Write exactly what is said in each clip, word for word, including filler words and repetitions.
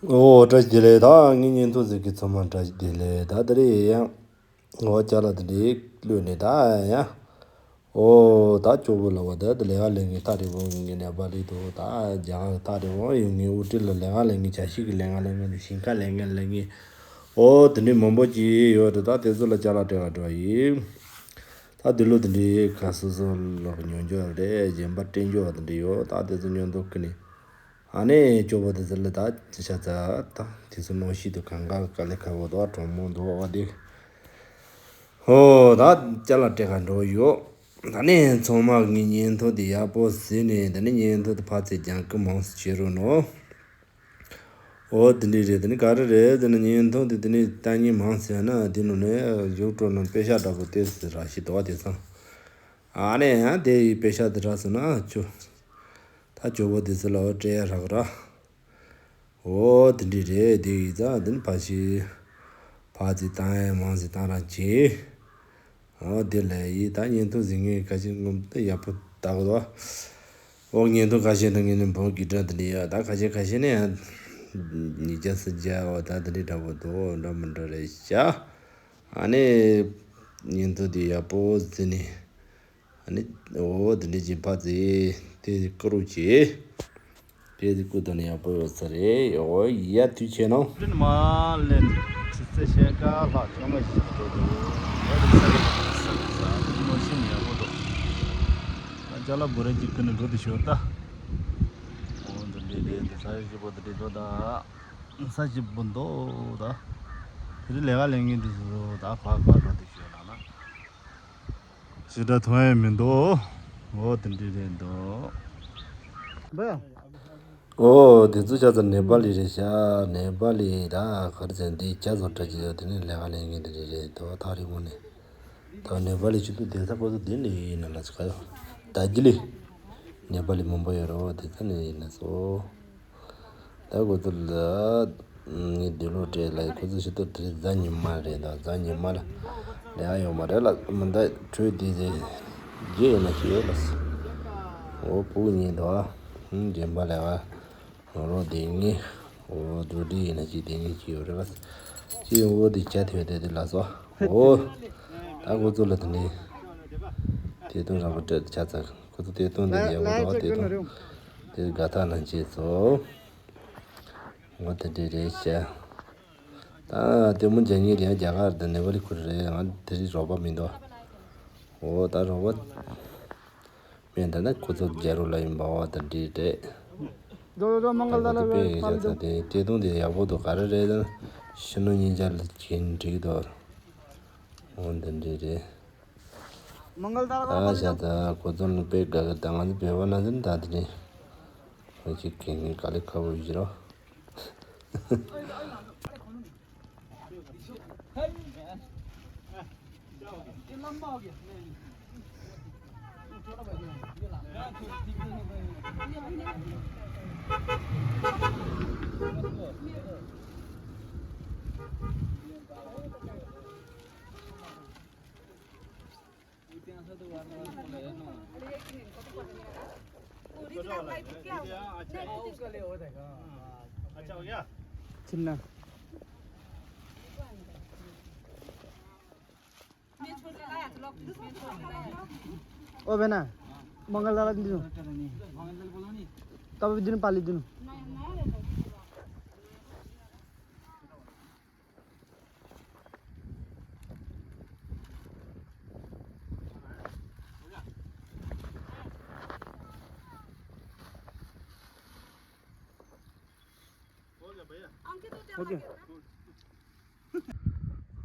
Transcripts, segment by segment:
ཨོ་བཀྲ་ཤིས་བདེ་ལེགས། ད་ངའི་བརྙན་ཐུང་གཟིགས་མཁན་ཚང་མ་བཀྲ་ཤིས་བདེ་ལེགས། ད་དེ་རིང་ཡང་ངོ་ཅ་ལག་དེ་འདྲའི་བླུགས་ནས་ད་ཡང་། ཨོ་ད་སྐྱོ་པོ་ལ་བ་ད་དེ་ལས་ཀ་ལས་ངན་ཐག་རིང་པོ་ཡོང་མཁན་ནེ་པ་ལི་དང་ད་རྒྱ་གར་ཐག་རིང་པོ་ཡོང་མཁན། དབུ་ཁྲིད་ལ་ལས་ཀ་ལས་མཁན། བྱ་ཤིག་གི་ལས་ཀ་ལས་མཁན། ཞིང་ཁ་ལས་ཀ་ལས་མཁན། ཨོ་དེ་འདྲའི་མང་པོ་ཅིག་ཡོད་རེད། ད་དེ་ཚོ་ལ་ཅ་ལག་སྤྲད་ག་འགྲོ་ཡིན། ད་དེ་ལོ་དེ་འདྲའི་ཁ་སོ་སོ་ལོག་ཉོ་རྒྱུ་རེད། གཞན་པ་སྤྲད་རྒྱུ་དེ་འདྲ་ཡོད། ད་དེ་ཚོ་ཉོ་འདུག་གི་ནི། ཨ་ནི་སྐྱོ་པོ་དེ་ཚོ་ལ་ད་ཅི་བྱ་ཚ། ད་དེ་ཚོ་ནང་བཞིན་དུ་གང་ག་དཀའ་ལས་ཁག་པོ་འདུག་གྲོང་མོ་འདུག་བ་དེ། ཧོ་ད་ཅ་ལག་སྤྲད་ག་འགྲོ་ཡོད། ད་ནི་ཚང་མ་ངའི་བརྙན་ཐུང་དེ་ཡག་པོ་གཟིགས་ནས། ད་ནི་བརྙན་ཐུང་དེ་ཕར་ཚུར་རྒྱང་བཀོད་མང་ཙམ་བྱེད་རོགས་གནང་། ཨོ་དེ་འདྲ་རེད། དེ་ནི་ག་རེ་རེད། དེ་ནི་བརྙན་ཐུང་དེ་དེ་ནི་ལྟ་མཁན་མང་ཟེར་ན་དེ་ནང་ནས་ཡུ་ཊུབ་ནང་པེ་ཤག་འདྲ་པོ་དེ་ཟེར་ར་ཞིག་འདུག་བ། དེ་ཚང་ཨ་ནི་ཡང་དེ་ཡི་པེ་ཤག་དེ་རག་སོང་ན་ཆོ། ད་སྐྱོ་པོ་དེ་ཚོ་ལ་ཨོ་སྤྲད་ཡ་རག་ར། ཨོ་དེ་འདྲ་རེད། དེ་ཡི་ཙང་དེ་ནི་ཕ་ཞིག་ཕ་ཚི་བཏང་ཡ་མང་ཟིག་བཏང་ར་བྱེད། ཨོ་དེ་ལས་ཡིན། ད་བརྙན་ཐུང་གཟིགས་མཁན་ཁ་ཤས་ངོམ་ད་ཡག་པོ་ལྟ་གི་འདུག་ཨོ་བརྙན་ཐུང་ཁ་ཤས་ནང་ངས་ནི་འབུམ་གྱི་སྒྲ་དེ་འདྲ་ཡོད། ད་ཁ་ཤས་ཁ་ཤས་ནི་ཡང་ཉིས་བརྒྱ་སུམ་བརྒྱ་འོ་ད་དེ་འདྲ་འདྲ་པོ་འདུག་འདྲ་མི་འདྲ་རེད་ཤག་ཨ་ནི་བརྙན་ཐུང་དེ་ཡག་པོ་གཟིགས་ནས། ཨ་ནི་ཨོ་དེ་འདྲ་བྱེད་ཕ་ཚི་དེ་བཀུར་རོགས་བྱེད། དེ་དེ་བཀུར་དང་ནི་ཡག་པོ་ཡོད་ས་རེད། ཨོ་ཡ་དུས་ཆེ་ནང་། སྤྲིན་མ་ལེན་ཆུ་ཚོད་ཕྱེད་ཀ་ལྷག་ཆང་མ་ཞིག་འགྲོ་འདུག་ཨོ་དེ་ས་རེད་ས་རེད་ས་རེད། ནོར་ཤིན་ཡག་པོ་འདུག་ད་ཅ་ལག་བོ་ར་གཅིག་ཀུན་ནས་འགྲོ་དུ་ཞོར་ད། ཨོ་འདི་འདྲ་རེད། འདི་ས་ཞིབ་པོ་འདི་འདྲ་འགྲོ་ད། ས་ཞིབ་པོ་འདུག་ད། དེ་རིང་ལས་ཀ་ལས་ངན་འདི་ཚོ་ད་ཕར་ཕར་འགྲོ་དུ་ཞོར་ན་ན། ཞེ་དྲག་མཐོང་ཡས་མི་འདུག་ཨོ་དེ་འདྲ་རེད་འདུག་འབའ། ཨོ་དེ་ཚོ་ཆ་ཚང་ནེ་པ་ལི་རེད་ཤག་ནེ་པ་ལི་ད་ག་རེ་ཟེར། འདི་ཇ་བཟོ་གྲྭ་ཅིག་ཡོད། དེ་ནས་ལས་ཀ་ལས་མཁན་དེ་འདྲ་རེད་འདུག་ཐག་རིང་པོ་ནས། ད་ནེ་པ་ལི་ཆུ་ཚོད་བསྡད་ས་ཁོ་ཚོ་དེ་ནས་ཡིན་ན་ལ་ཅི་ག་ཡོད། ད་རྒྱུ་ལི་ནེ་པ་ལི་མང་པོ་ཡོད་རེད། ཨོ་དེ་ཚོ་ནས་ཡིན་ན་སོ། ད་ཁོ་ཚོ་ལ་ངས་འདི་ལོ་སྤྲད་ལ། ཁོ་ཚོ་ཤི་ཏོ་དེ་རིང་གཟའ་ཉི་མ་རེད། ད་གཟའ་ཉི་མ་ལ་ལས་ཡོད་མ་རེད་ལ། མི་ད་གྲོས་དེ་ཟེར་རྒྱུ་ཡོད་ན་ཞིག་ཡོད་ལ། འོ་བུ་གཉིས་འདུག་ཨ། རྒན་པ་ལས་ཀ་ང་རོ་དེ་ངས་འོ་འགྲོ་དེ་ཡིན་ན་ཅིག་དེ་ངས་ཅིག་ཡོད་རེད་ལ། ཅིག་འོ་དེ་བྱ་ཐེ་དེ་དེ་ལ་སོ། འོ་ད་ཁོ་ཚོ་ལ་དེ་ནས་དེ་དོན་ར་བ་སྤྲད་ཆ་ཚ། ཁོ་ཚོ་དེ་དོན་དེ་ཡག་པོ་འདུག་དེ་དོན་དེ་དགའ་ཐག་ལ་མཇལ་སོ། འོ་དེ་འདྲ་རེད་ཤག་ད་དེ་མོ་རྒྱ་ཉིད་རེད། རྒྱ་གར་དང་ནེ་པ་ལི་ཁུལ་རེད། ང་དེ་རིང་རོགས་པ་མི་འདུག་འོ་ད་རོགས་པ་མེད། ད་ནི་ཁོ་ཚོ་རྒྱ་རོ་ལ་ཡིན་པ་འོ་ད་འདྲ་རེད། ད་ཁོ་ཚོ་དཔེ་ཡག་ས་དེ་སྟེ་དུང་དེ་ཡག་པོ་འདུག་ག་རེ་རེད། ད་ཕྱི་ནང་གཉིས་ཆར་ལ་གྱེན་འགྲིག་འདུག་འོ་འདི་འདྲ་རེད། ད་ཤ་ད་ཁོ་ཚོ་ནི་དཔེ་དགའ་གི། ད་ང་ཚོ་བོད་པ་ན་ཚོ་ནི་ད་དེ་རེད། ཁོ་ཅིག་གི་ངའི་དཀའ་ལས་ཁག་པོ་ཡོད་རོ། ओ बहना, मंगल दादा दिन। तब दिन पाली दिन।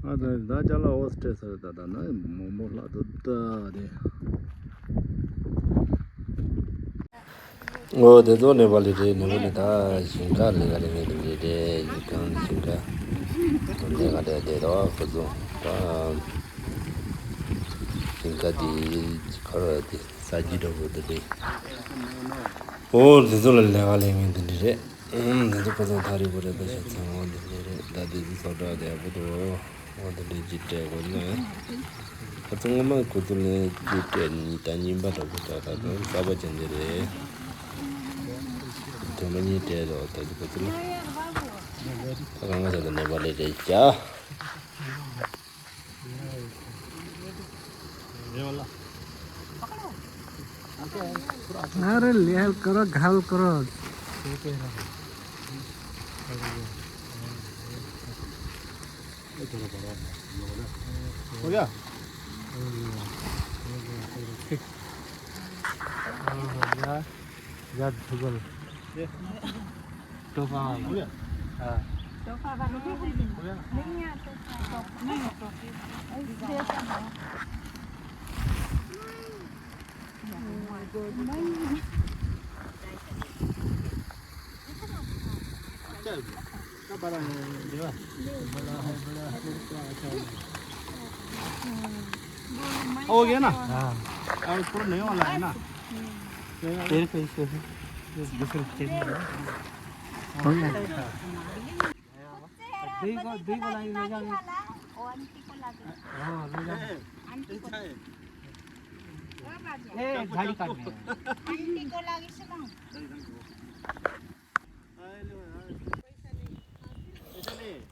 ཨ་ད་ད་ཅ་ལག་འོ་སྤྲད་ས་རེད། ད་ད་ན་མོག་མོག་ལྷག་འདུག་ད་རེད། འོ་དེ་ཚོ་ནེ་པ་ལི་རེད། ནེ་པ་ལི་ད་ཞིང་ཁ་ལས་ཀ་ལས་མཁན་དེ་འདྲས་རེད། ཡིག་ཁང་ཞིང་ཁ་ལས་ཀ་ལས་བསྡད་དོ། ཁོ་ཚོ་ད་ཞིང་ཁ་དེ་ཁ་ར་དེ་ས་རྒྱུ་འདྲ་པོ་དེ་རེད། འོ་དེ་ཚོ་ལ་ལས་ཀ་ལས་མཁན་དེ་འདྲས་རེད། ཨུམ། དེ་ཚོ་ཁོ་ཚོ་ཐག་རིང་པོ་རེད། ད་ཤ་ཚང་འོ་དེ་འདྲས་རེད། ད་དེ་ཚོ་ཚོ་འདྲ་དེ་ཡག་པོ་འདུག་འོ་དེ་འདྲས་ཅིག་སྤྲད་དགོས་ན། ཁོ་ཚོ་སྔོན་མ་ཁོ་ཚོ་ནས་ཅིག་སྤྲད་ནི་ད་རྙིང་པ་འདྲ་པོ་ད་ད་དུང་གསར་པ་ཅན་དེ་རེད། དེ་མ་ཉིད་སྤྲད་རོགས། ད་ཁོ་ཚོ་ལ། कहाँ से तो नेपाली रहेछ। अरे ल्याल करो घाल करो। हो गया। हो गया। याद भूगोल। ये। तोहफा। हो गया। हाँ। तोहफा वाला। हो गया। नहीं है तोहफा। नहीं है तोहफा। अच्छा है। क्या बड़ा है, देवा? बड़ा है, बड़ा है, बड़ा है, अच्छा है। हो गया ना? हाँ। अब थोड़ा नया वाला है ना? तेरे को इसको, ये दूसरे चेंज करो। हो गया। दुई को, दुई को लागि लैजाऊ। हाँ, लैजाऊ। ए, झाडी काट्ने।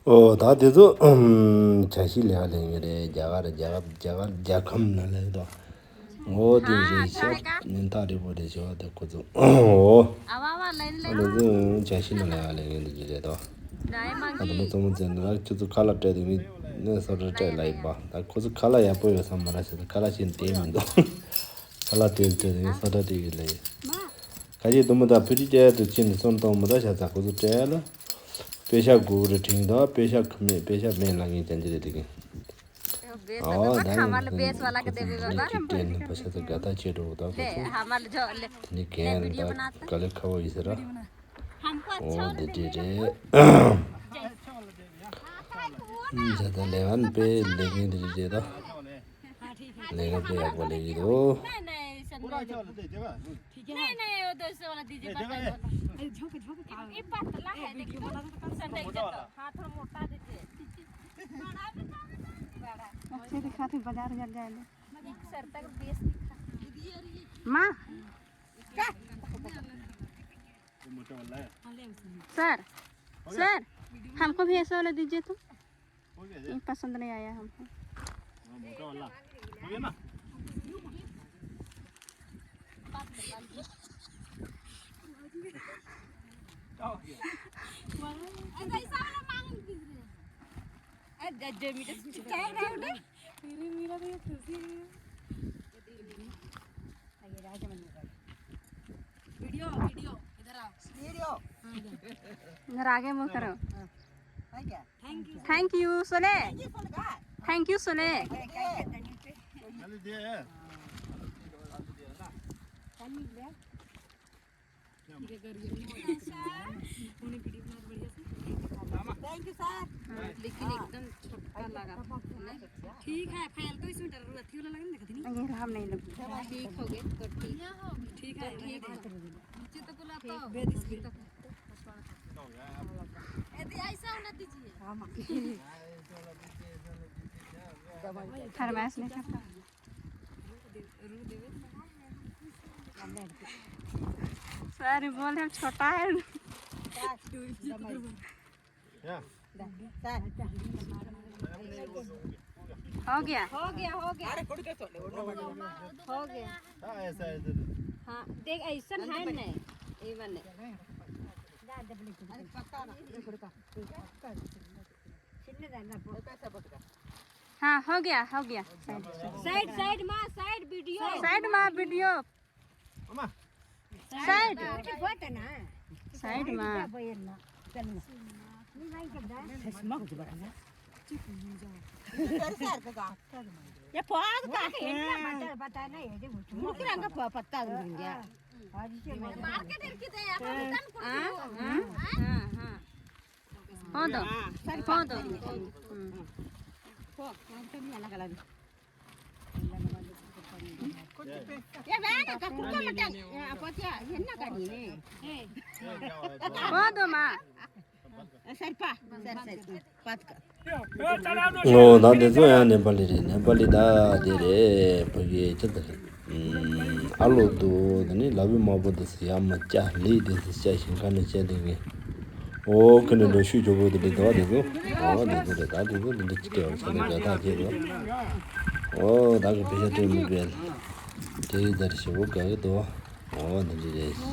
ཨོ་ད་དེ་ཚོ་ཨམ་བྱ་ཤི་ལས་ཀ་ལས་ངེས་རེད། རྒྱ་གར་རྒྱ་གར་རྒྱ་གར་རྒྱལ་ཁམས་ནང་ལས་དོ། ཨོ་དེ་རེད་ཤག་ཉིན་ཐག་རིང་པོ་རེད་ཤག་དེ་ཁོ་ཚོ། ཨོ། ཨ་ལོ་ཚོ་བྱ་ཤི་ནང་ལས་ཀ་ལས་ངེས་འདུག་ཅི་རེད་དོ། ཨ་ད་ལོ་ཚོ་མོ་ཚོ་ནང་ཁྱོད་ཚོ་ཁ་ལག་སྤྲད་དེ་ངས་ནས་སོ་ཏྲ་སྤྲད་ལ་ཡིན་པ། ད་ཁོ་ཚོ་ཁ་ལག་ཡག་པོ་ཡོད་ས་མ་རེད་ཟེར། ད་ཁ་ལག་ཤིན་ཏུ་མི་འདུག་ཁ་ལག་སྤྲད་སྤྲད་དེ་ངས་སོ་ཏྲ་སྤྲད་ཡོད་ལ་ཡིན། ཁ་ཆེ་དུ་མོ་དང་ཕུ་ཏི་ཏྲེ་དུ་ཕྱིན་ནས་སོན་གཏོང་མོ་ད་ཤ་ཚ་ཁོ་ཚོ་སྤྲད་ལ། པེ་ཤ་དགུ་རེ་དྲིང་དང་པེ་ཤ་ཁུ་མེད་པེ་ཤ་མེད་ལ་ངས་ཅན་ཅི་རེད་དེ་གིན། ཨོ་ད་ཡིན་ཁ་མ་ལ་བེས་བ་ལ་ག་དེ་བེ་བ་ར་མ་ཁྲིད་པ་ཤ་ཚ་དགའ་ཐག་ཆོད་འགྲོ་ད་ཁོ་ཚོ། ཧ་མ་ལ་ཇོ་ལེ་ནི་གན་ད་ག་ལེ་ཁ་བོ་ཡིན་ཟེར་ར། ཨོ་དེ་འདྲས་རེད། ཤ་ཚ་ལས་ཀ་དཔེ་ལས་ངན་དེ་འདྲས་རེད་ད། ལས་ཀ་དཔེ་ཡག་པོ་ལས་ཀྱི་འདུག नहीं, नहीं, वो दूसरे वाला दीजिए, पता है। अरे, झोंक, झोंक, ये पतला है, देखिए, संडे के तो हाथ थोड़ा मोटा दीजिए। बड़ा भी, बड़ा भी, बड़ा। अच्छे दिखाते बाजार जब जाए ले। एक सर तक बेस दिखा। माँ। सर, सर, हमको भी ऐसा वाला दीजिए तो। हो गया ये? ये पसंद नहीं आया हमको। हाँ, मोटा वाला। हो गया ना? क्या हो गया? ऐसा, ऐसा वाला मांग लीजिए। ए, जज मीटर चाय बनाओ ना। मेरे, मेरा तो ये खुशी है। वीडियो, वीडियो, इधर आओ। वीडियो। हाँ, इधर। इधर आगे मुंह करो। हाँ। है क्या? Thank you. Thank you, सोने। Thank you, सोने। Thank you, सोने। Thank you, sir. लेकिन एकदम छोटा लगा। ठीक है, फाइल तो इसमें डर रहा थी, वाला लगा ना, देखा थी नहीं? ये हम नहीं लगे। ठीक हो गए, तो ठीक। ठीक है, ठीक है। नीचे तो बोला तो। यदि ऐसा होना दीजिए। फरमाइश नहीं करता। सॉरी, बोल, हम छोटा है। हो गया। हो गया, हो गया। हो गया। हाँ, ऐसा, ऐसा। हाँ, देख, ऐसा है नहीं, ये वाला। अरे, पक्का ना। हाँ, हो गया, हो गया। साइड, साइड मा, साइड वीडियो। साइड मा वीडियो। साइड। साइड मा। ये पौध का है ना, बता, बता ना, ये जो मुर्गी रंग का पौ-, पत्ता रंग है। मार्केट की तो यहाँ पर हाँ, हाँ, हाँ, हाँ। फोन दो। फोन दो। हम्म। ये बहन का कुत्ता मटा, ये पतिया, ये ना करिए। फोन दो माँ। सर पा, सर, सर, पा का। ཨོ་ད་དེ་ཚོ་ཡང་ནེ་པ་ལི་རེད། ནེ་པ་ལི་ད་དེ་རེད། ཕ་གི་ཅི་ད་རེད། ཨ་ལོ་དུ་དེ་ནི་ལ་བི་མ་པོ་དེ་སི་ཡ་མ་ཅ་ལི་དེ་སི་ཅ་ཞིང་ཁ་ནི་ཅ་དེ་གི། ཨོ་ཁ་ནས་འགྲོ་ཤུལ་ཇོ་བོ་དེ་འདྲ་འདུག་བ། དེ་ཚོ་ཨོ་དེ་ཚོ་རེད། ད་དེ་ཚོ་དེ་འདྲ་ཅི་སྤྲད་བ་ཆ་ནས་དགའ་ཐག་བྱེད་དོ། ཨོ་ད་གི་པེ་ཤ་སྤྲད་མི་དགོས། དེ་ཡི་ཟེར་ཞེ་བོ་དགའ་གི་འདུག་བ། ཨོ་དེ་འདྲ་རེད་ཤག།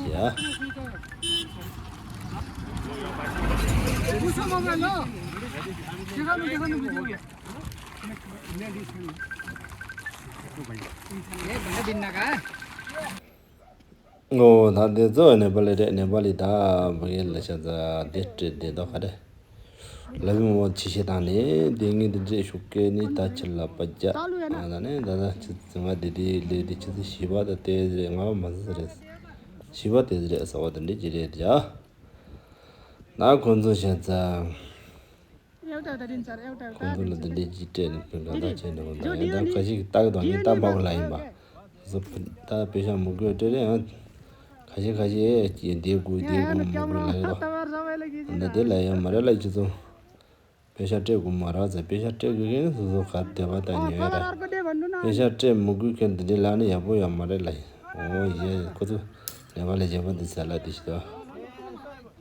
ཨོ་ད་དེ་ཚོ་ནེ་པ་ལི་རེད། ནེ་པ་ལི་ད་བུ་གེ་ལ་ཤ་ཚ་དེ་སྤྲད་དེ་དོ་ག་རེ། ལ་བི་མོ་ཆི་ཤེ་དང་ནི་དེ་ངེད་དེ་འདྲས་ཤུགས་ཀེ་ནི་ད་ཆི་ལ་པ་ཇ་ཨ་ད་ནི་ད་ད་ཆི་ཚི་ང་དེ་དེ་ལེ་དེ་ཆི་ཚི་ཞི་བ་ད་དེ་རེད། ང་མ་ཟི་རེད། ཞི་བ་དེ་རེད་ཟ་བ་དེ་འདྲས་ཅི་རེད་ཡ། ད་ཁོང་ཚོ་ཤ་ཚ། ཁོང་ཚོ་ལ་དེ་འདྲས་ཅི་སྤྲད་ནི་ཕན་ག་ད་ཆེ་ནི་ཧོ་ད་ཡ་ད་ཁ་ཤི་ད་གི་དང་ངེད་ད་མ་གོ་ལ་ཡིན་པ། ཟོ་ཕུ་ད་པེ་ཤ་མི་དགོས་སྤྲད་རེད་ཡང་། ཁ་ཤས་ཁ་ཤས་ཀྱིས་འདི་དགོས་འདི་དགོས་མི་དགོས་ལབ་ཡོད་དོ། འདི་དེ་ལ་ཡང་མ་རེད་ལ་ཁྱེད་ཚོ། པེ་ཤ་སྤྲད་དགོས་མ་རེད་ཟེར། པེ་ཤ་སྤྲད་དགོས་མཁན་སོ་སོ་ག་བདེ་བ་དང་ཉོས་ར། པེ་ཤ་སྤྲད་མི་དགོས་མཁན་འདི་འདྲ་ལབ་ན་ཡག་པོ་ཡོད་མ་རེད་ལ། ཨོ་ཡེ་ཁོ་ཚོ་ལས་ཀ་ལས་བྱེད་པ་འདི་ཟེར་ལ་འདི་ཞིག་དོ།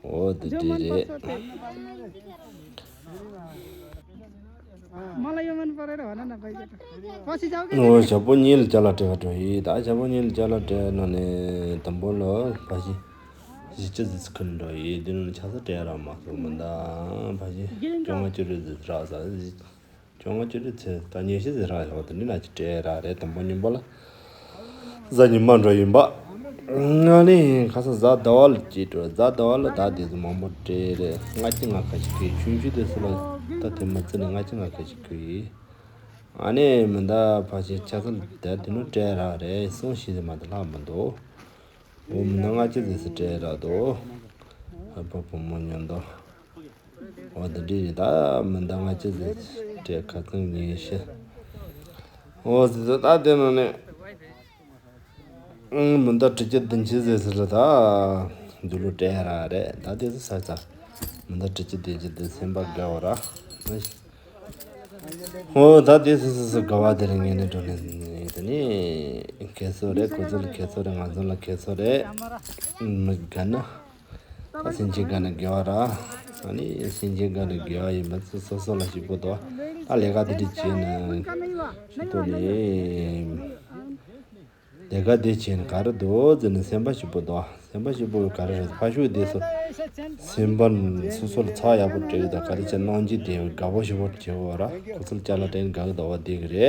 ཨོ་འདི་འདྲ་རེད། ཨོ་ཞག་པོ་གཉིས་ལ་ཅ་ལག་སྤྲད་ག་འགྲོ་ཡི། ད་ཞག་པོ་གཉིས་ལ་ཅ་ལག་སྤྲད་ནང་ནས་དང་པོ་ལ་ཕ་གཞི་བཞི་བཅུ་ཙམ་ཁུར་འགྲོ་ཡི། དེ་ནང་ཆ་ཚང་སྤྲད་རག་མ་སོང་། མི་འདང་ཕ་གཞི་བཅོ་ལྔ་བཅུ་དྲུག་ཙམ་རག་ས། བཅོ་ལྔ་བཅུ་དྲུག་ཚེ་ད་ཉི་ཤུ་ཙམ་རག་ཡོད། དེ་འདྲ་ན་ཅི་སྤྲད་རག་རེད། དང་པོ་གཉིས་པ་ལ། གཟའ་ཉི་མ་འགྲོ་ཡིན་པ། ང་ནི་ཁ་སང་གཟའ་ཟླ་བ་ལ་སྐྱེས་འགྲོ། གཟའ་ཟླ་བ་ལ་ད་དེ་ཚོ་མང་པོ་སྤྲད་རེད། ལྔ་བཅུ་ང་ཁ་ཤས་ཁུར། ཆུང་ཆུང་དེ་ཚོ་ལ་ད་དེ་མ་བརྩི་ནས་ལྔ་བཅུ་ང་ཁ་ཤས་ཁུར་ཡིན། ཨ་ནི་མི་འདའ་ཕ་ཤི་ཆ་ཚང་དེ་དེ་ནོ་སྤྲད་རག་རེད། སོང་ཤི་ཟེར་མ་དེ་ལྷག་མི་འདུག་འོ་མི་འདའ་ལྔ་བཅུ་ཙམ་སྤྲད་རག་འདུག་ཨ་ཕ་བུ་མོ་ཉོན་དོ། འོ་དེ་འདྲ་རེད། ད་མི་འདའ་ལྔ་བཅུ་ཙམ་སྤྲད། ཁ་ཚང་ཉི་ཤུ། འོ་ཟེར་ད་དེ་ནང་ནས། ཨང་། མི་འདའ་དྲུག་ཅུ་བདུན་ཅུ་ཟེར་ཟེར་ལ་ད། འདི་ལོ་སྤྲད་རག་རེད། ད་དེ་ཚོ་ས་ཚ། མི་འདའ་དྲུག་ཅུ་བདུན་ཅུ་དེ་སེམས་པ་དགའ་བ་ར། ཧོ་ད་དེ་སོ་སོ་སོ་དགའ་བ་དེ་རིང་ངས་ནས་འགྲོ་ནས་དེ་ནི་ཁེ་སོ་རེད། ཁོ་ཚོ་ལ་ཁེ་སོ་རེད། ང་ཚོ་ལ་ཁེ་སོ་རེད། མི་དགའ་ན། ད་སེམས་ཅན་དགའ་ན་དགེ་བ་ར། ཨ་ནི་སེམས་ཅན་དགའ་ན་དགེ་བ་ཡིན་པ་ཚོ་སོ་སོ་ལ་ཞིབ་པོ་དོ། ད་ལས་ཀ་དེ་འདྲ་བྱས་ན་ཤི་ཏོ་ནི། ལས་ཀ་དེ་བྱས་ན་ག་རེ་འདུག་ཟེར་ན་སེམས་པ་ཞིབ་པོ་འདུག་སེམས་པ་ཞིབ་པོ་ག་རེ་རེད། ཕ་ཤུལ་དེ་སོ་སེམས་པ་སོ་སོ་ལ་ཚགས་ཡག་པོ་སྤྲད་ཀྱི་འདུག་ག་རེ་བྱས་གནང་རྒྱུ་དེ་དགའ་པོ་ཞིབ་པོ་བྱེད་དགོས་ར། ཁོ་ཚོ་ལ་ཅ་ལག་སྤྲད་ན་དགའ་གི་འདུག་བ་དེ་གི་རེད།